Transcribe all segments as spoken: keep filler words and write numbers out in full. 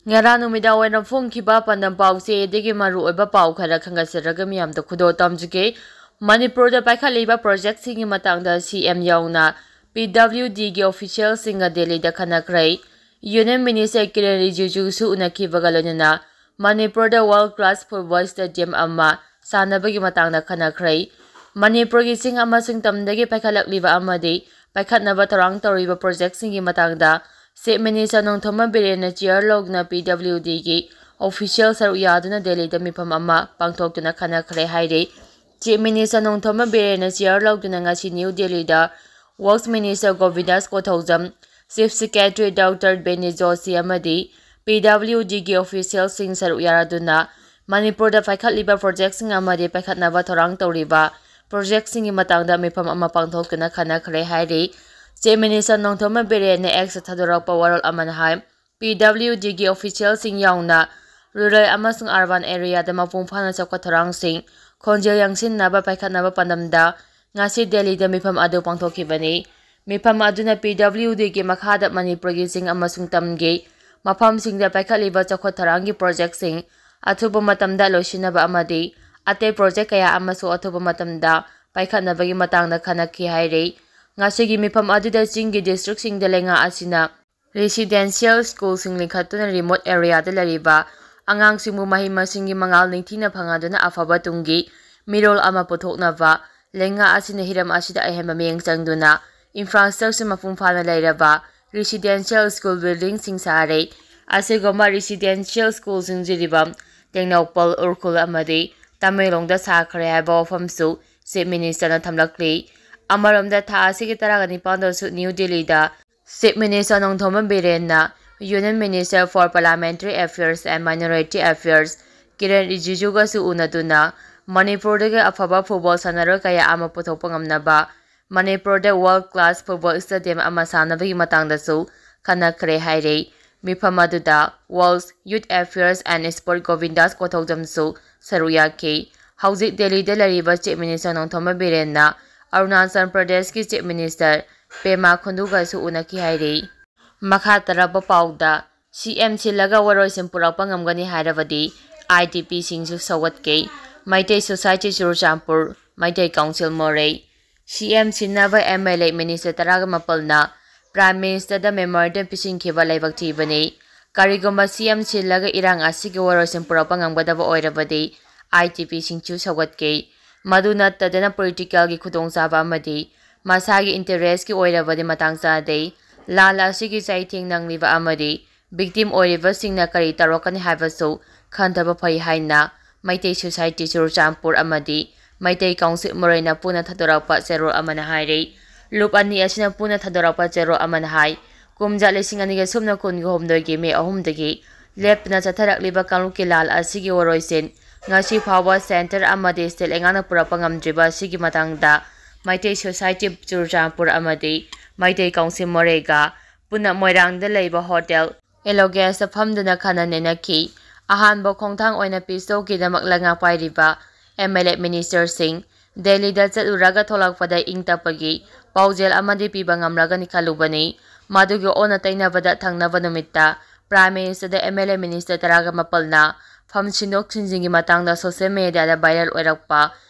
ꯉꯔꯥꯡ ꯅꯨꯃꯤꯗꯥꯡ ꯋꯥꯏꯔꯝ ꯐꯣꯡꯈꯤꯕ ꯄꯥꯟꯗꯝ ꯄꯥꯎꯆꯦꯗꯒꯤ ꯃꯔꯨꯑꯣꯏꯕ ꯄꯥꯎ ꯈꯔ ꯈꯪꯒꯠꯆꯔꯒ ꯃꯤꯌꯥꯝꯗ ꯈꯨꯗꯣꯜ ꯇꯝꯖꯒꯦ꯫ ꯃꯅꯤꯄꯨꯔꯗ ꯄꯥꯏꯈꯠꯂꯤꯕ ꯄ꯭ꯔꯣꯖꯦꯛꯁꯤꯡꯒꯤ ꯃꯇꯥꯡꯗ ꯁꯤ ꯑꯦꯝ ꯌꯥꯎꯅ ꯄꯤ ꯗꯕ꯭ꯂꯤꯎ ꯗꯤꯒꯤ ꯑꯣꯐꯤꯁꯤꯌꯦꯜꯁꯤꯡꯒ ꯗꯦꯜꯂꯤꯗ ꯈꯟꯅꯈ꯭ꯔꯦ꯫ ꯌꯨꯅꯤꯌꯟ ꯃꯤꯅꯤꯁꯇꯔ ꯀꯤꯔꯦꯟ ꯔꯤꯖꯤꯖꯨꯁꯨ ꯎꯅꯈꯤꯕꯒ ꯂꯣꯏꯅꯅ ꯃꯅꯤꯄꯨꯔꯗ ꯋꯥꯔꯜ ꯀ꯭ꯂꯥꯁ ꯐꯨꯠꯕꯣꯜ ꯁ꯭ꯇꯦꯗꯤꯌꯝ ꯑꯃ ꯁꯥꯟꯅꯕꯒꯤ ꯃꯇꯥꯡꯗ ꯈꯟꯅꯈ꯭ꯔꯦ꯫ ꯃꯅꯤꯄꯨꯔꯒꯤ ꯆꯤꯡ ꯑꯃꯁꯨꯡ ꯇꯝꯗꯒꯤ ꯄꯥꯏꯈꯠꯂꯛꯂꯤꯕ ꯑꯃꯗꯤ ꯄꯥꯏꯈꯠꯅꯕ ꯊꯧꯔꯥꯡ ꯇꯧꯔꯤꯕ ꯄ꯭ꯔꯣꯖꯦꯛꯁꯤꯡꯒꯤ ꯃꯇꯥꯡꯗ ꯆꯤꯐ ꯃꯤꯅꯤꯁꯇꯔ ꯅꯣꯡꯊꯣꯝꯕꯝ ꯕꯤꯔꯦꯟꯅ ꯆꯤꯌꯔ ꯂꯧꯗꯨꯅ ꯄꯤ ꯗꯕ꯭ꯂꯤꯎ ꯗꯤꯒꯤ ꯑꯣꯐꯤꯁꯤꯌꯦꯜ ꯁꯔꯨꯛ ꯌꯥꯗꯨꯅ ꯗꯦꯜꯂꯤꯗ ꯃꯤꯐꯝ ꯑꯃ ꯄꯥꯡꯊꯣꯛꯇꯨꯅ ꯈꯟꯅꯈ꯭ꯔꯦ ꯍꯥꯏꯔꯤ꯫ ꯆꯤꯐ ꯃꯤꯅꯤꯁꯇꯔ ꯅꯣꯡꯊꯣꯝꯕꯝ ꯕꯤꯔꯦꯟꯅ ꯆꯤꯌꯔ ꯂꯧꯗꯨꯅ ꯉꯁꯤ ꯅ꯭ꯌꯨ ꯗꯦꯜꯂꯤꯗ works minister Govindas Konthoujam, chief secretary doctor ꯕꯦꯅꯤ ꯖꯣꯁꯤ ꯑꯃꯗꯤ ꯄꯤ ꯗꯕ꯭ꯂꯤꯎ ꯗꯤꯒꯤ ꯑꯣꯐꯤꯁꯤꯌꯦꯜꯁꯤꯡ ꯁꯔꯨꯛ ꯌꯥꯗꯨꯅ ꯃꯅꯤꯄꯨꯔꯗ ꯄꯥꯏꯈꯠꯂꯤꯕ ꯄ꯭ꯔꯣꯖꯦꯛꯁꯤꯡ ꯑꯃꯗꯤ ꯄꯥꯏꯈꯠꯅꯕ ꯊꯧꯔꯥꯡ ꯇꯧꯔꯤꯕ ꯄ꯭ꯔꯣꯖꯦꯛꯁꯤꯡꯒꯤ ꯃꯇꯥꯡꯗ ꯃꯤꯐꯝ ꯑꯃ ꯄꯥꯡꯊꯣꯛꯇꯨꯅ ꯈꯟꯅꯈ꯭ꯔꯦ ꯍꯥꯏꯔꯤ꯫ ꯆꯤꯐ ꯃꯤꯅꯤꯁꯇꯔ ꯅꯣꯡꯊꯣꯝꯕꯝ ꯕꯤꯔꯦꯟꯅ ꯑꯦꯛꯁꯇ ꯊꯥꯗꯣꯔꯛꯄ ꯋꯥꯔꯣꯜ ꯑꯃꯅ ꯍꯥꯏ, ꯄꯤ ꯗꯕ꯭ꯂꯤꯎ ꯗꯤꯒꯤ ꯑꯣꯐꯤꯁꯤꯌꯦꯜꯁꯤꯡ ꯌꯥꯎꯅ ꯔꯨꯔꯦꯜ ꯑꯃꯁꯨꯡ ꯑꯔꯕꯥꯟ ꯑꯦꯔꯤꯌꯥꯗ ꯃꯄꯨꯡ ꯐꯥꯅ ꯆꯥꯎꯈꯠ ꯊꯧꯔꯥꯡꯁꯤꯡ ꯈꯣꯡꯖꯦꯜ ꯌꯥꯡꯁꯤꯟꯅꯕ ꯄꯥꯏꯈꯠꯅꯕ ꯄꯥꯟꯗꯝꯗ ꯉꯁꯤ ꯗꯦꯜꯂꯤꯗ ꯃꯤꯐꯝ ꯑꯗꯨ ꯄꯥꯡꯊꯣꯛꯈꯤꯕꯅꯤ꯫ ꯃꯤꯐꯝ ꯑꯗꯨꯅ ꯄꯤ ꯗꯕ꯭ꯂꯤꯎ ꯗꯤꯒꯤ ꯃꯈꯥꯗ ꯃꯅꯤꯄꯨꯔꯒꯤ ꯆꯤꯡ ꯑꯃꯁꯨꯡ ꯇꯝꯒꯤ ꯃꯐꯝꯁꯤꯡꯗ ꯄꯥꯏꯈꯠꯂꯤꯕ ꯆꯥꯎꯈꯠ ꯊꯧꯔꯥꯡꯒꯤ ꯄ꯭ꯔꯣꯖꯦꯛꯁꯤꯡ ꯑꯊꯨꯕ ꯃꯇꯝꯗ ꯂꯣꯏꯁꯤꯟꯅꯕ ꯑꯃꯗꯤ ꯑꯇꯩ ꯄ꯭ꯔꯣꯖꯦꯛ ꯀꯌꯥ ꯑꯃꯁꯨ ꯑꯊꯨꯕ ꯃꯇꯝꯗ ꯄꯥꯏꯈꯠꯅꯕꯒꯤ ꯃꯇꯥꯡꯗ ꯈꯟꯅꯈꯤ ꯍꯥꯏꯔꯤ꯫ ꯉꯁꯤꯒꯤ ꯃꯤꯐꯝ ꯑꯗꯨꯗ ꯆꯤꯡꯒꯤ ꯗꯤꯁꯇ꯭ꯔꯤꯛꯁꯤꯡꯗ ꯂꯩꯉꯥꯛ ꯑꯁꯤꯅ ꯔꯤꯁꯤꯗꯦꯟꯁꯤꯌꯦꯜ ꯁ꯭ꯀꯨꯜꯁꯤꯡ ꯂꯤꯡꯈꯠꯇꯨꯅ ꯔꯤꯃꯣꯠ ꯑꯦꯔꯤꯌꯥꯗ ꯂꯩꯔꯤꯕ ꯑꯉꯥꯡꯁꯤꯡꯕꯨ ꯃꯍꯩ ꯃꯁꯤꯡꯒꯤ ꯃꯉꯥꯜ ꯅꯤꯡꯊꯤꯅ ꯐꯪꯍꯟꯗꯨꯅ ꯑꯐꯕ ꯇꯨꯡꯒꯤ ꯃꯤꯔꯣꯜ ꯑꯃ ꯄꯨꯊꯣꯛꯅꯕ ꯂꯩꯉꯥꯛ ꯑꯁꯤꯅ ꯍꯤꯔꯝ ꯑꯁꯤꯗ ꯑꯍꯦꯟꯕ ꯃꯤꯠꯌꯦꯡ ꯆꯪꯗꯨꯅ ꯏꯟꯐ꯭ꯔꯥꯁ꯭ꯇ꯭ꯔꯛꯆꯔ ꯃꯄꯨꯡ ꯐꯥꯅ ꯂꯩꯔꯕ ꯔꯤꯁꯤꯗꯦꯟꯁꯤꯌꯦꯜ ꯁ꯭ꯀꯨꯜ ꯕꯤꯜꯗꯤꯡꯁꯤꯡ ꯁꯥꯔꯦ꯫ ꯑꯁꯤꯒꯨꯝꯕ ꯔꯤꯁꯤꯗꯦꯟꯁꯤꯌꯦꯜ ꯁ꯭ꯀꯨꯜꯁꯤꯡ ꯖꯤꯔꯤꯕꯥꯝ, ꯇꯦꯡꯅꯧꯄꯜ, ꯎꯈ꯭ꯔꯨꯜ ꯑꯃꯗꯤ ꯇꯃꯦꯡꯂꯣꯡꯗ ꯁꯥꯈ꯭ꯔꯦ ꯍꯥꯏꯕ ꯋꯥꯐꯝꯁꯨ ꯆꯤꯐ ꯃꯤꯅꯤꯁꯇꯔꯅ ꯊꯝꯂꯛꯂꯤ꯫ ꯑꯃꯔꯣꯝꯗ ꯊꯥ ꯑꯁꯤꯒꯤ ꯇꯔꯥꯒ ꯅꯤꯄꯥꯟꯗꯁꯨ ꯅ꯭ꯌꯨ ꯗꯤꯜꯂꯤꯗ ꯆꯤꯐ ꯃꯤꯅꯤꯁꯇꯔ ꯅꯣꯡꯊꯣꯝꯕꯝ ꯕꯤꯔꯦꯟꯅ Union Minister for Parliamentary Affairs and Minority Affairs Kiren ꯔꯤꯖꯤꯖꯨꯒꯁꯨ ꯎꯅꯗꯨꯅ ꯃꯅꯤꯄꯨꯔꯗꯒꯤ ꯑꯐꯕ ꯐꯨꯠꯕꯣꯜ ꯁꯥꯟꯅꯔꯣꯏ ꯀꯌꯥ ꯑꯃ ꯄꯨꯊꯣꯛꯄ ꯉꯝꯅꯕ ꯃꯅꯤꯄꯨꯔꯗ ꯋꯥꯔꯜ ꯀ꯭ꯂꯥꯁ ꯐꯨꯠꯕꯣꯜ ꯁ꯭ꯇꯦꯗꯤꯌꯝ ꯑꯃ ꯁꯥꯅꯕꯒꯤ ꯃꯇꯥꯡꯗꯁꯨ ꯈꯟꯅꯈ꯭ꯔꯦ ꯍꯥꯏꯔꯤ꯫ ꯃꯤꯐꯝ ꯑꯗꯨꯗ World Youth Affairs and Sport ꯒꯣꯕꯤꯟꯗꯥꯁ ꯀꯣꯊꯧꯖꯝꯁꯨ ꯁꯔꯨꯛ ꯌꯥꯈꯤ꯫ ꯍꯧꯖꯤꯛ ꯗꯦꯜꯂꯤꯗ ꯂꯩꯔꯤꯕ ꯆꯤꯐ ꯃꯤꯅꯤꯁꯇꯔ ꯅꯣꯡꯊꯣꯝꯕꯝ ꯕꯤꯔꯦꯟꯅ ꯑꯔꯨꯅꯥꯆꯜ ꯄ꯭ꯔꯗꯦꯁꯀꯤ ꯆꯤꯐ ꯃꯤꯅꯤꯁꯇꯔ ꯄꯦꯃꯥ ꯈꯨꯟꯗꯨꯒꯁꯨ ꯎꯅꯈꯤ ꯍꯥꯏꯔꯤ꯫ ꯃꯈꯥ ꯇꯥꯔꯛꯄ ꯄꯥꯎꯗ, ꯁꯤ ꯑꯦꯝ ꯁꯤꯜꯂꯒ ꯋꯥꯔꯣꯏꯁꯤꯟ ꯄꯨꯔꯛꯄ ꯉꯝꯒꯅꯤ ꯍꯥꯏꯔꯕꯗꯤ ꯑꯥꯏ ꯗꯤ ꯄꯤꯁꯤꯡꯁꯨ ꯁꯧꯒꯠꯀꯦ꯫ Meitei society Churachandpur, Meitei council Moreh. C M ꯁꯤꯟꯅꯕ ꯑꯦꯝ ꯑꯦꯜ ꯑꯦ ꯃꯤꯅꯤꯁꯇꯔ ꯇꯔꯥꯒ ꯃꯥꯄꯜꯅ ꯄ꯭ꯔꯥꯏꯝ ꯃꯤꯅꯤꯁꯇꯔꯗ ꯃꯦꯃꯣꯔꯦꯟꯗꯝ ꯄꯤꯁꯤꯟꯈꯤꯕ ꯂꯥꯏꯕꯛ ꯊꯤꯕꯅꯤ꯫ ꯀꯔꯤꯒꯨꯝꯕ ꯁꯤ ꯑꯦꯝ ꯁꯤꯜꯂꯒ ꯏꯔꯥꯡ ꯑꯁꯤꯒꯤ ꯋꯥꯔꯣꯏꯁꯤꯟ ꯄꯨꯔꯛꯄ ꯉꯝꯒꯗꯕ ꯑꯣꯏꯔꯕꯗꯤ ꯑꯥꯏ ꯗꯤ ꯄꯤꯁꯤꯡꯁꯨ ꯁꯧꯒꯠꯀꯦ꯫ ꯃꯗꯨ ꯅꯠꯇꯗꯅ ꯄꯣꯂꯤꯇꯤꯀꯦꯜꯒꯤ ꯈꯨꯗꯣꯡꯆꯥꯕ ꯑꯃꯗꯤ ꯃꯁꯥꯒꯤ ꯏꯟꯇꯔꯦꯁꯀꯤ ꯑꯣꯏꯔꯕꯗꯤ ꯃꯇꯥꯡ ꯆꯥꯗꯦ꯫ ꯂꯥꯟ ꯑꯁꯤꯒꯤ ꯆꯩꯊꯦꯡ ꯅꯪꯂꯤꯕ ꯑꯃꯗꯤ ꯚꯤꯛꯇꯤꯝ ꯑꯣꯏꯔꯤꯕꯁꯤꯡꯅ ꯀꯔꯤ ꯇꯧꯔꯛꯀꯅꯤ ꯍꯥꯏꯕꯁꯨ ꯈꯟꯊꯕ ꯐꯩ ꯍꯥꯏꯅ ꯃꯩꯇꯩ ꯁꯣꯁꯥꯏꯇꯤ ꯆꯨꯔꯆꯥꯟꯄꯨꯔ ꯑꯃꯗꯤ ꯃꯩꯇꯩ ꯀꯥꯎꯟꯁꯤꯜ ꯃꯣꯔꯦꯅ ꯄꯨꯟꯅ ꯊꯥꯗꯣꯔꯛꯄ ꯆꯦꯔꯣꯜ ꯑꯃꯅ ꯍꯥꯏꯔꯤ꯫ ꯂꯨꯞ ꯑꯅꯤ ꯑꯁꯤꯅ ꯄꯨꯟꯅ ꯊꯥꯗꯣꯔꯛꯄ ꯆꯦꯔꯣꯜ ꯑꯃꯅ ꯍꯥꯏ, ꯀꯨꯝꯖꯥ ꯂꯤꯁꯤꯡ ꯑꯅꯤꯒ ꯁꯨꯞꯅ ꯀꯨꯟꯒ ꯍꯨꯝꯗꯣꯏꯒꯤ ꯃꯦ ꯑꯍꯨꯝꯗꯒꯤ ꯂꯦꯞꯇꯅ ꯆꯠꯊꯔꯛꯂꯤꯕ ꯀꯥꯡꯂꯨꯞꯀꯤ ꯂꯥꯜ ꯑꯁꯤꯒꯤ ꯋꯥꯔꯣꯏꯁꯤꯟ ꯉꯁꯤ ꯐꯥꯎꯕ ꯁꯦꯟꯇꯔ ꯑꯃꯗꯤ ꯁ꯭ꯇꯦꯠ ꯂꯩꯉꯥꯛꯅ ꯄꯨꯔꯛꯄ ꯉꯝꯗ꯭ꯔꯤꯕ ꯑꯁꯤꯒꯤ ꯃꯇꯥꯡꯗ ꯃꯩꯇꯩ ꯁꯣꯁꯥꯏꯇꯤ ꯆꯨꯔꯆꯥꯟꯄꯨꯔ ꯑꯃꯗꯤ ꯃꯩꯇꯩ ꯀꯥꯎꯟꯁꯤꯜ ꯃꯣꯔꯦꯒ ꯄꯨꯟꯅ ꯃꯣꯏꯔꯥꯡꯗ ꯂꯩꯕ ꯍꯣꯇꯦꯜ ꯑꯦꯂꯣꯒꯦꯁꯇ ꯐꯝꯗꯨꯅ ꯈꯟꯅ ꯅꯩꯅꯈꯤ꯫ ꯑꯍꯥꯟꯕ ꯈꯣꯡꯊꯥꯡ ꯑꯣꯏꯅ ꯄꯤꯁ ꯇꯣꯛꯀꯤꯗꯃꯛ ꯂꯩꯉꯥꯛ ꯄꯥꯏꯔꯤꯕ ꯑꯦꯝ ꯑꯦꯜ ꯑꯦ ꯃꯤꯅꯤꯁꯇꯔꯁꯤꯡ ꯗꯦꯜꯂꯤꯗ ꯆꯠꯂꯨꯔꯒ ꯊꯣꯛꯂꯛꯄꯗ ꯏꯪ ꯇꯞꯄꯒꯤ ꯄꯥꯎꯖꯦꯜ ꯑꯃꯗꯤ ꯄꯤꯕ ꯉꯝꯂꯒꯅꯤ ꯈꯜꯂꯨꯕꯅꯤ꯫ ꯃꯗꯨꯒꯤ ꯑꯣꯟꯅ ꯇꯩꯅꯕꯗ ꯊꯪꯅꯕ ꯅꯨꯃꯤꯠꯇ ꯄ꯭ꯔꯥꯏꯝ ꯃꯤꯅꯤꯁꯇꯔꯗ ꯑꯦꯝ ꯑꯦꯜ ꯑꯦ ꯃꯤꯅꯤꯁꯇꯔ ꯇꯔꯥꯒ ꯃꯥꯄꯜꯅ ꯐꯝ ꯁꯤꯟꯗꯣꯛ ꯁꯤꯟꯖꯤꯟꯒꯤ ꯃꯇꯥꯡꯗ ꯁꯣꯁꯤꯌꯦꯜ ꯃꯦꯗꯤꯌꯥꯗ ꯚꯥꯏꯔꯦꯜ ꯑꯣꯏꯔꯛꯄ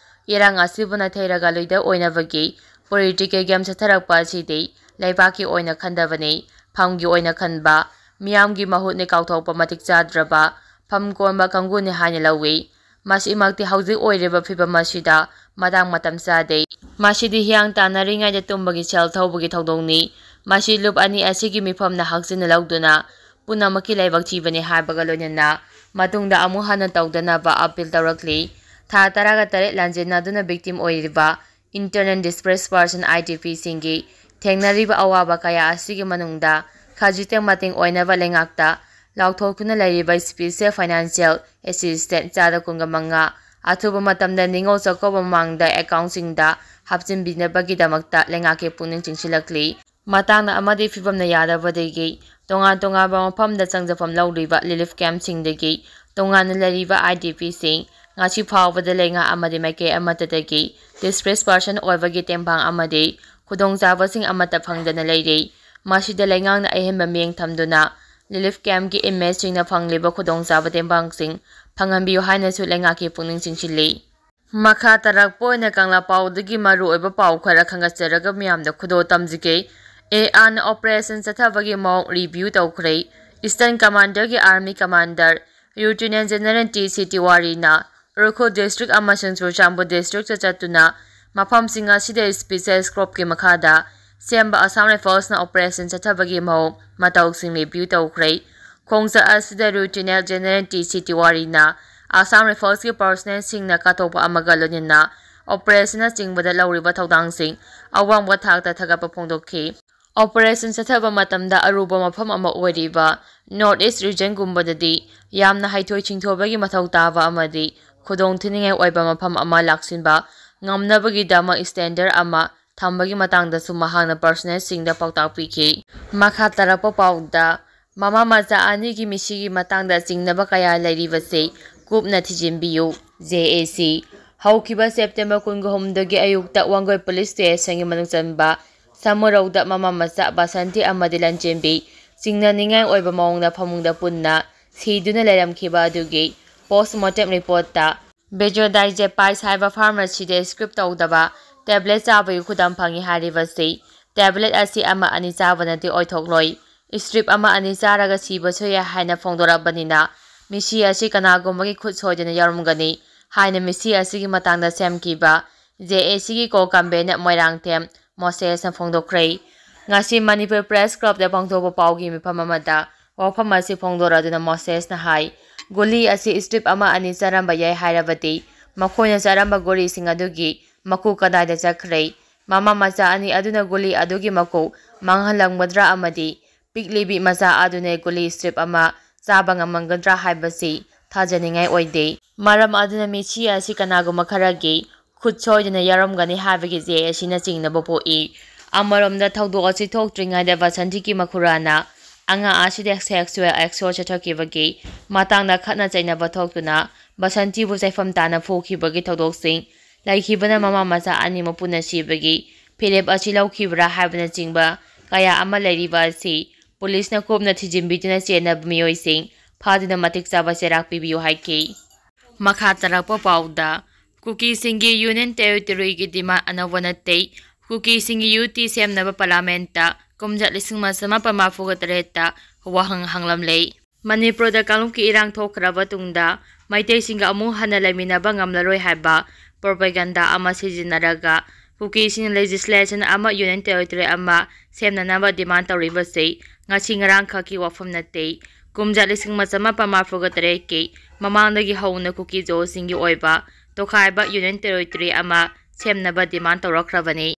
ꯏꯔꯥꯡ ꯑꯁꯤꯕꯨ ꯅꯥꯊꯩꯔꯒ ꯂꯤꯗꯔ ꯑꯣꯏꯅꯕꯒꯤ ꯄꯣꯂꯤꯇꯤꯀꯦꯜ ꯒꯦꯝ ꯆꯠꯊꯔꯛꯄ ꯑꯁꯤꯗꯤ ꯂꯩꯕꯥꯛꯀꯤ ꯑꯣꯏꯅ ꯈꯟꯗꯕꯅꯤ, ꯐꯝꯒꯤ ꯑꯣꯏꯅ ꯈꯟꯕ, ꯃꯤꯌꯥꯝꯒꯤ ꯃꯍꯨꯠꯅꯤ ꯀꯥꯎꯊꯣꯛꯄ ꯃꯇꯤꯛ ꯆꯥꯗ꯭ꯔꯕ ꯐꯝ ꯀꯣꯟꯕ ꯀꯥꯡꯕꯨꯅꯤ ꯍꯥꯏꯅ ꯂꯧꯏ꯫ ꯃꯁꯤꯃꯛꯇꯤ ꯍꯧꯖꯤꯛ ꯑꯣꯏꯔꯤꯕ ꯐꯤꯕꯝ ꯑꯁꯤꯗ ꯃꯇꯥꯡ ꯃꯇꯝ ꯆꯥꯗꯦ꯫ ꯃꯁꯤꯗꯤ ꯍꯤꯌꯥꯡ ꯇꯥꯟꯅꯔꯤꯉꯩꯗ ꯇꯨꯝꯕꯒꯤ ꯁꯦꯜ ꯊꯧꯕꯒꯤ ꯊꯧꯗꯣꯡꯅꯤ꯫ ꯃꯁꯤ ꯂꯨꯞ ꯑꯅꯤ ꯑꯁꯤꯒꯤ ꯃꯤꯐꯝꯅ ꯍꯛꯆꯤꯟꯅ ꯂꯧꯗꯨꯅ ꯄꯨꯝꯅꯃꯛꯀꯤ ꯂꯥꯏꯕꯛ ꯊꯤꯕꯅꯤ ꯍꯥꯏꯕꯒ ꯂꯣꯏꯅꯅ ꯃꯇꯨꯡꯗ ꯑꯃꯨꯛ ꯍꯟꯅ ꯇꯧꯗꯅꯕ ꯑꯄꯤꯜ ꯇꯧꯔꯛꯂꯤ꯫ ꯊꯥ ꯇꯔꯥꯒ ꯇꯔꯦꯠ ꯂꯥꯟꯖꯦꯟꯅꯗꯨꯅ ꯚꯤꯛꯇꯤꯝ ꯑꯣꯏꯔꯤꯕ internal displace person, I D ꯄꯤꯁꯤꯡꯒꯤ ꯊꯦꯡꯅꯔꯤꯕ ꯑꯋꯥꯕ ꯀꯌꯥ ꯑꯁꯤꯒꯤ ꯃꯅꯨꯡꯗ ꯈꯖꯤꯛꯇꯪ ꯃꯇꯦꯡ ꯑꯣꯏꯅꯕ ꯂꯩꯉꯥꯛꯇ ꯂꯥꯎꯊꯣꯛꯇꯨꯅ ꯂꯩꯔꯤꯕ ꯏꯁꯄꯤꯁꯦꯜ ꯐꯥꯏꯅꯥꯟꯁꯤꯌꯦꯜ ꯑꯦꯁꯤꯁꯇꯦꯟꯁ ꯆꯥꯗ ꯀꯨꯟꯒ ꯃꯉꯥ ꯑꯊꯨꯕ ꯃꯇꯝꯗ ꯅꯤꯉꯣꯜ ꯆꯥꯛꯀꯧꯕ ꯃꯃꯥꯡꯗ ꯑꯦꯀꯥꯎꯟꯁꯤꯡꯗ ꯍꯥꯞꯆꯤꯟꯕꯤꯅꯕꯒꯤꯗꯃꯛꯇ ꯂꯩꯉꯥꯛꯀꯤ ꯄꯨꯛꯅꯤꯡ ꯆꯤꯡꯁꯤꯜꯂꯛꯂꯤ꯫ ꯃꯇꯥꯡꯗ ꯑꯃꯗꯤ ꯐꯤꯕꯝꯅ ꯌꯥꯗꯕꯗꯒꯤ ꯇꯣꯉꯥꯟ ꯇꯣꯉꯥꯟꯕ ꯃꯐꯝꯗ ꯆꯪꯖꯐꯝ ꯂꯧꯔꯤꯕ ꯔꯤꯂꯤꯐ ꯀꯦꯝꯞꯁꯤꯡꯗꯒꯤ ꯇꯣꯉꯥꯟꯅ ꯂꯩꯔꯤꯕ ꯑꯥꯏ ꯗꯤ ꯄꯤꯁꯤꯡ ꯉꯁꯤ ꯐꯥꯎꯕꯗ ꯂꯩꯉꯥꯛ ꯑꯃꯗꯤ ꯃꯥꯏꯀꯩ ꯑꯃꯠꯇꯗꯒꯤ ꯗꯤꯁꯄ꯭ꯂꯦꯁ ꯄꯥꯔꯁꯟ ꯑꯣꯏꯕꯒꯤ ꯇꯦꯡꯕꯥꯡ ꯑꯃꯗꯤ ꯈꯨꯗꯣꯡꯆꯥꯕꯁꯤꯡ ꯑꯃꯠꯇ ꯐꯪꯗꯅ ꯂꯩꯔꯤ꯫ ꯃꯁꯤꯗ ꯂꯩꯉꯥꯛꯅ ꯑꯍꯦꯟꯕ ꯃꯤꯠꯌꯦꯡ ꯊꯝꯗꯨꯅ relief camp ꯀꯤ inmate ꯁꯤꯡꯅ ꯐꯪꯂꯤꯕ ꯈꯨꯗꯣꯡꯆꯥꯕ ꯇꯦꯡꯕꯥꯡꯁꯤꯡ ꯐꯪꯍꯟꯕꯤꯌꯨ ꯍꯥꯏꯅꯁꯨ ꯂꯩꯉꯥꯛꯀꯤ ꯄꯨꯛꯅꯤꯡ ꯆꯤꯡꯁꯤꯜꯂꯤ꯫ ꯃꯈꯥ ꯇꯥꯔꯛꯄ ꯑꯣꯏꯅ ꯀꯪꯂꯥ ꯄꯥꯎꯗꯒꯤ ꯃꯔꯨꯑꯣꯏꯕ ꯄꯥꯎ ꯈꯔ ꯈꯟꯒꯠꯆꯔꯒ ꯃꯤꯌꯥꯝꯗ ꯈꯨꯗꯣꯜ ꯇꯝꯖꯒꯦ꯫ ꯑꯦ ꯑꯥꯔꯅ operation ꯆꯠꯊꯕꯒꯤ ꯃꯑꯣꯡ review ꯇꯧꯈ꯭ꯔꯦ꯫ Eastern Commander ꯒꯤ Army Commander Lieutenant General T C ꯇꯤꯋꯥꯔꯤꯅ ꯎꯈ꯭ꯔꯨꯜ district ꯑꯃꯁꯨꯡ ꯆꯨꯔꯆꯥꯟꯄꯨꯔ district ꯇ ꯆꯠꯇꯨꯅ ꯃꯐꯝꯁꯤꯡ ꯑꯁꯤꯗ special squad ꯀꯤ ꯃꯈꯥꯗ ꯁꯦꯝꯕ Assam Rifles ꯅ operation ꯆꯠꯊꯕꯒꯤ ꯃꯑꯣꯡ ꯃꯇꯧꯁꯤꯡ review ꯇꯧꯈ꯭ꯔꯦ꯫ ꯈꯣꯡꯆꯠ ꯑꯁꯤꯗ Lieutenant General T C ꯇꯤꯋꯥꯔꯤꯅ Assam Rifles ꯀꯤ personnel ꯁꯤꯡꯅ ꯀꯠꯊꯣꯛꯄ ꯑꯃꯒ ꯂꯣꯏꯅꯅ operation ꯅꯆꯤꯡꯕꯗ ꯂꯧꯔꯤꯕ ꯊꯧꯗꯥꯡꯁꯤꯡ ꯑꯋꯥꯡꯕ ꯊꯥꯛꯇ ꯊꯥꯒꯠꯄ ꯐꯣꯡꯗꯣꯛꯈꯤ꯫ Operation ꯆꯠꯊꯕ ꯃꯇꯝꯗ ꯑꯔꯨꯕ ꯃꯐꯝ ꯑꯃ ꯑꯣꯏꯔꯤꯕ North East region ꯒꯨꯝꯕꯗꯗꯤ ꯌꯥꯝꯅ ꯍꯩꯊꯣꯏ ꯁꯤꯡꯊꯣꯏꯕꯒꯤ ꯃꯊꯧ ꯇꯥꯕ ꯑꯃꯗꯤ ꯈꯨꯗꯣꯡ ꯊꯤꯅꯤꯡꯉꯥꯏ ꯑꯣꯏꯕ ꯃꯐꯝ ꯑꯃ ꯂꯥꯛꯁꯤꯟꯕ ꯉꯝꯅꯕꯒꯤꯗꯃꯛ standard ꯑꯃ ꯊꯝꯕꯒꯤ ꯃꯇꯥꯡꯗꯁꯨ ꯃꯍꯥꯛꯅ personnel ꯁꯤꯡꯗ ꯄꯥꯎꯇꯥꯛ ꯄꯤꯈꯤ꯫ ꯃꯈꯥ ꯇꯥꯔꯛꯄ ꯄꯥꯎꯗ, ꯃꯃꯥ ꯃꯆꯥ ꯑꯅꯤꯒꯤ ꯃꯤꯁꯤꯒꯤ ꯃꯇꯥꯡꯗ ꯆꯤꯡꯅꯕ ꯀꯌꯥ ꯂꯩꯔꯤꯕꯁꯤ ꯀꯨꯞꯅ ꯊꯤꯖꯤꯟꯕꯤꯌꯨ꯫ ꯖꯦ ꯑꯦ ꯁꯤ꯫ ꯍꯧꯈꯤꯕ September ꯀꯨꯟꯒ ꯍꯨꯝꯗꯣꯏꯒꯤ ꯑꯌꯨꯛꯇ ꯋꯥꯡꯒꯣꯏ police station ꯒꯤ ꯃꯅꯨꯡ ꯆꯟꯕ ꯁꯃꯨꯔꯧꯗ ꯃꯃꯥ ꯃꯆꯥ ꯕꯁꯟꯇꯤ ꯑꯃꯗꯤ ꯂꯟꯆꯦꯟꯕꯤ ꯆꯤꯡꯅꯅꯤꯡꯉꯥꯏ ꯑꯣꯏꯕ ꯃꯑꯣꯡꯗ ꯐꯃꯨꯡꯗ ꯄꯨꯟꯅ ꯁꯤꯗꯨꯅ ꯂꯩꯔꯝꯈꯤꯕ ꯑꯗꯨꯒꯤ postmortem report ꯇ Benzodiazepines ꯍꯥꯏꯕ pharmacy ꯗ script ꯇꯧꯗꯕ tablet ꯆꯥꯕꯒꯤ ꯈꯨꯗꯝ ꯐꯪꯏ ꯍꯥꯏꯔꯤꯕꯁꯤ tablet ꯑꯁꯤ ꯑꯃ ꯑꯅꯤ ꯆꯥꯕꯅꯗꯤ ꯑꯣꯏꯊꯣꯛꯂꯣꯏ꯫ Strip ꯑꯃ ꯑꯅꯤ ꯆꯥꯔꯒ ꯁꯤꯕꯁꯨ ꯌꯥꯏ ꯍꯥꯏꯅ ꯐꯣꯡꯗꯣꯔꯛꯄꯅꯤꯅ, ꯃꯤꯁꯤ ꯑꯁꯤ ꯀꯅꯥꯒꯨꯝꯕꯒꯤ ꯈꯨꯠ ꯁꯣꯏꯗꯅ ꯌꯥꯎꯔꯝꯒꯅꯤ ꯍꯥꯏꯅ ꯃꯤꯁꯤ ꯑꯁꯤꯒꯤ ꯃꯇꯥꯡꯗ ꯁꯦꯝꯈꯤꯕ ꯖꯦ ꯑꯦ ꯁꯤ ꯒꯤ co-convener ꯃꯣꯏꯔꯥꯡꯊꯦꯝ ꯃꯣꯁꯦꯁꯅ ꯐꯣꯡꯗꯣꯛꯈ꯭ꯔꯦ꯫ ꯉꯁꯤ ꯃꯅꯤꯄꯨꯔ Press Club ꯇ ꯄꯥꯡꯊꯣꯛꯄ ꯄꯥꯎꯒꯤ ꯃꯤꯐꯝ ꯑꯃꯗ ꯋꯥꯐꯝ ꯑꯁꯤ ꯐꯣꯡꯗꯣꯔꯗꯨꯅ ꯃꯣꯁꯦꯁꯅ ꯍꯥꯏ, ꯒꯨꯂꯤ ꯑꯁꯤ strip ꯑꯃ ꯑꯅꯤ ꯆꯥꯔꯝꯕ ꯌꯥꯏ ꯍꯥꯏꯔꯕꯗꯤ, ꯃꯈꯣꯏꯅ ꯆꯥꯔꯝꯕ ꯒꯨꯂꯤꯁꯤꯡ ꯑꯗꯨꯒꯤ ꯃꯀꯨ ꯀꯗꯥꯏꯗ ꯆꯠꯈ꯭ꯔꯦ? ꯃꯃꯥ ꯃꯆꯥ ꯑꯅꯤ ꯑꯗꯨꯅ ꯒꯨꯂꯤ ꯑꯗꯨꯒꯤ ꯃꯀꯨ ꯃꯥꯡꯍꯜꯂꯝꯒꯗ꯭ꯔꯥ ꯑꯃꯗꯤ ꯄꯤꯛꯂꯤꯕꯤ ꯃꯆꯥ ꯑꯗꯨꯅ ꯒꯨꯂꯤ strip ꯑꯃ ꯆꯥꯕ ꯉꯝꯃꯝꯒꯗ꯭ꯔꯥ ꯍꯥꯏꯕꯁꯤ ꯊꯥꯖꯅꯤꯡꯉꯥꯏ ꯑꯣꯏꯗꯦ꯫ ꯃꯔꯝ ꯑꯗꯨꯅ ꯃꯤꯁꯤ ꯑꯁꯤ ꯀꯅꯥꯒꯨꯝꯕ ꯈꯔꯒꯤ ꯈꯨꯠ ꯁꯣꯏꯗꯅ ꯌꯥꯎꯔꯝꯒꯅꯤ ꯍꯥꯏꯕꯒꯤ ꯖꯦ ꯑꯦ ꯁꯤ ꯅ ꯆꯤꯡꯅꯕ ꯄꯣꯛꯏ꯫ ꯑꯃꯔꯣꯝꯗ, ꯊꯧꯗꯣꯛ ꯑꯁꯤ ꯊꯣꯛꯇ꯭ꯔꯤꯉꯩꯗ ꯕꯁꯟꯇꯤꯒꯤ ꯃꯈꯨꯔꯥꯅ ꯑꯉꯥꯡ ꯑꯁꯤꯗ sexual assault ꯆꯠꯊꯈꯤꯕꯒꯤ ꯃꯇꯥꯡꯗ ꯈꯠꯅ ꯆꯩꯅꯕ ꯊꯣꯛꯇꯨꯅ ꯕꯁꯟꯇꯤꯕꯨ ꯆꯩꯐꯝ ꯇꯥꯅ ꯐꯨꯈꯤꯕꯒꯤ ꯊꯧꯗꯣꯛꯁꯤꯡ ꯂꯩꯈꯤꯕꯅ ꯃꯃꯥ ꯃꯆꯥ ꯑꯅꯤꯃꯛ ꯄꯨꯟꯅ ꯁꯤꯕꯒꯤ ꯐꯤꯔꯦꯞ ꯑꯁꯤ ꯂꯧꯈꯤꯕ꯭ꯔꯥ ꯍꯥꯏꯕꯅꯆꯤꯡꯕ ꯀꯌꯥ ꯑꯃ ꯂꯩꯔꯤꯕ ꯑꯁꯤ ꯄꯨꯂꯤꯁꯅ ꯀꯨꯞꯅ ꯊꯤꯖꯤꯟꯕꯤꯗꯨꯅ ꯆꯦꯟꯅꯕ ꯃꯤꯑꯣꯏꯁꯤꯡ ꯐꯥꯗꯨꯅ ꯃꯇꯤꯛ ꯆꯥꯕ ꯆꯩꯔꯥꯛ ꯄꯤꯕꯤꯌꯨ ꯍꯥꯏꯈꯤ꯫ ꯃꯈꯥ ꯇꯥꯔꯛꯄ ꯄꯥꯎꯗ, ꯀꯨꯀꯤꯁꯤꯡꯒꯤ ꯌꯨꯅꯤꯌꯟ ꯇꯦꯔꯤꯇꯣꯔꯤꯒꯤ ꯗꯤꯃꯥꯟ ꯑꯅꯧꯕ ꯅꯠꯇꯦ꯫ ꯀꯨꯀꯤꯁꯤꯡꯒꯤ ꯌꯨ ꯇꯤ ꯁꯦꯝꯅꯕ ꯄꯥꯔꯂꯥꯃꯦꯟꯠꯇ ꯀꯨꯝꯖꯥ ꯂꯤꯁꯤꯡ ꯑꯃ ꯆꯃꯥꯄꯟ ꯃꯔꯤꯐꯨꯒ ꯇꯔꯦꯠꯇ ꯋꯥꯍꯪ ꯍꯪꯂꯝꯂꯦ꯫ ꯃꯅꯤꯄꯨꯔꯗ ꯀꯥꯡꯂꯨꯞꯀꯤ ꯏꯔꯥꯡ ꯊꯣꯛꯈ꯭ꯔꯕ ꯇꯨꯡꯗ ꯃꯩꯇꯩꯁꯤꯡꯒ ꯑꯃꯨꯛ ꯍꯟꯅ ꯂꯩꯃꯤꯟꯅꯕ ꯉꯝꯂꯔꯣꯏ ꯍꯥꯏꯕ ꯄ꯭ꯔꯣꯄꯦꯒꯟꯗꯥ ꯑꯃ ꯁꯤꯖꯤꯟꯅꯔꯒ ꯀꯨꯀꯤꯁꯤꯡꯅ ꯂꯦꯖꯤꯁꯂꯦꯁꯟ ꯑꯃ ꯌꯨꯅꯤꯌꯟ ꯇꯦꯔꯤꯇꯣꯔꯤ ꯑꯃ ꯁꯦꯝꯅꯅꯕ ꯗꯤꯃꯥꯟ ꯇꯧꯔꯤꯕꯁꯤ ꯉꯁꯤ ꯉꯔꯥꯡꯈꯛꯀꯤ ꯋꯥꯐꯝ ꯅꯠꯇꯦ꯫ ꯀꯨꯝꯖꯥ ꯂꯤꯁꯤꯡ ꯑꯃ ꯆꯃꯥꯄꯟ ꯃꯔꯤꯐꯨꯒ ꯇꯔꯦꯠꯀꯤ ꯃꯃꯥꯡꯗꯒꯤ ꯍꯧꯅ ꯀꯨꯀꯤ ꯖꯣꯁꯤꯡꯒꯤ ꯑꯣꯏꯕ ꯇꯣꯈꯥꯏꯕ ꯌꯨꯅꯤꯌꯟ ꯇꯦꯔꯤꯇꯣꯔꯤ ꯑꯃ ꯁꯦꯝꯅꯕ ꯗꯤꯃꯥꯟ ꯇꯧꯔꯛꯈ꯭ꯔꯕꯅꯤ꯫